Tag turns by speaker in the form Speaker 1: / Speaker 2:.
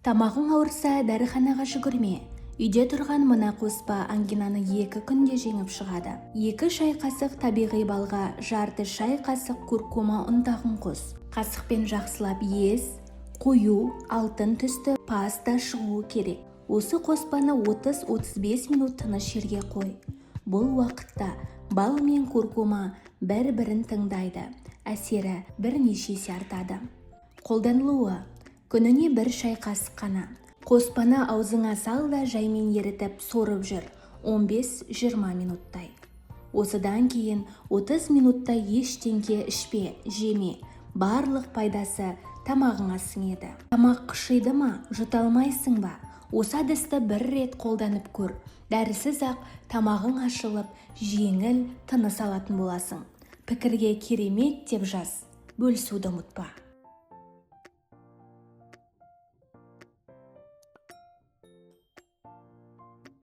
Speaker 1: Тамағың ауырса, дәріханаға жүгірме. Үйде тұрған мына қоспа ангинаны 2 күнде жеңіп шығады. 2 шай қасық табиғи балға жарты шай қасық куркума ұнтағын қос. Қасықпен жақсылап ез. Қою алтын түсті паста шығуы керек. Осы қоспаны 30-35 минут тыныш жерге қой. Бұл уақытта бал мен куркума бір-бірін тыңдайды, әсері бірнеше есе артады. Қолданылуы: күніне 1 шай қасық қана. Қоспаны аузыңа сал да, жаймен ерітіп, сорып жүр 15-20 минуттай. Осыдан кейін 30 минуттай ештеңке ішпе, жеме. Барлық пайдасы тамағыңа сіңеді. Тамақ қышиды ма, жұта алмайсың ба? Осы әдісті бір рет қолданып көр. Дәрісіз ақ тамағың ашылып, жеңіл тыныс алатын боласың. Пікірге «керемет» деп жаз, бөлісуді ұмытпа.